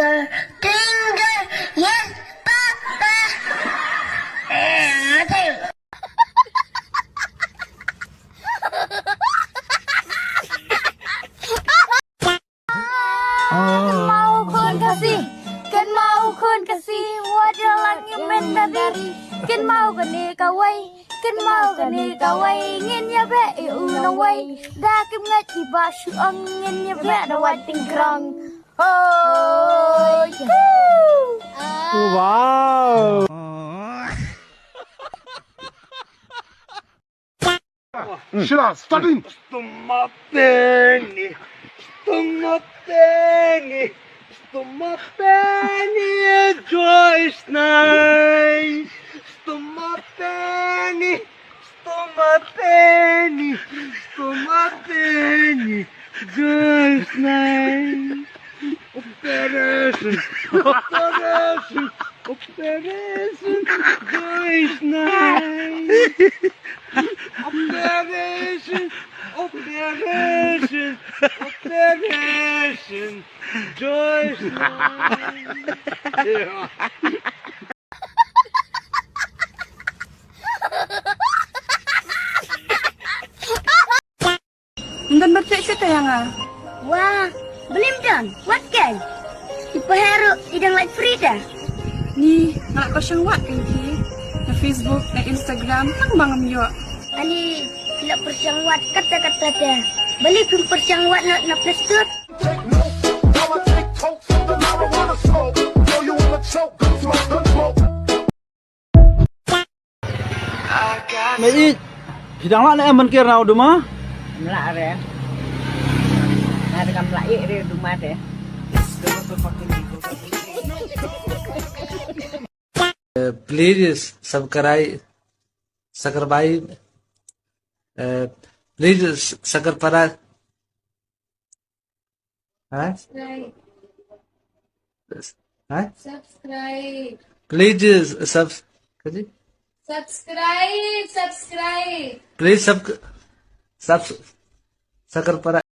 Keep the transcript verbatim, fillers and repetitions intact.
Twinkle, yes, Papa. Eh, thank you. Kynmaw khun Khasi, kynmaw khun Khasi, wat ïalang ïa men na dari. Kynmaw kane kawei, kynmaw kane kawei, ngin ïa beh ïa u nongwei. Da kim ngeit i Bah Shu Ong, ngin ïa beh na Wat Pynkrong. Hoi. Wow. Shira, starting. Stumapeni, stumapeni, stumapeni, Joyce Nai. Stumapeni, stumapeni, stumapeni, Joyce Nai. Operation, operation, operation, Joyce Nai. Operation, operation, operation, Joyce Nai. Ym don ba treh shuh ïa nga. Wah, balei ym don? Wat kan. I Pahero i dang lait free da. Ni, nga la pyrshang wad ïa ki na Facebook, na Instagram, tang ba ngam ïoh. Ani, ki la pyrshang wad katta katta te. Balei phim pyrshang wad na, na Play Store? Me i, phi dang lah ne em ban ker na u duma? Em lah re. Na re kam lah i re duma te. Eh, please subscribe, subscribe, eh, please subscribe. Huh? Subscribe. Huh? Subscribe. Please, uh, subs-, ka ji? Subscribe, subscribe. Please sub-, subs-, subscribe.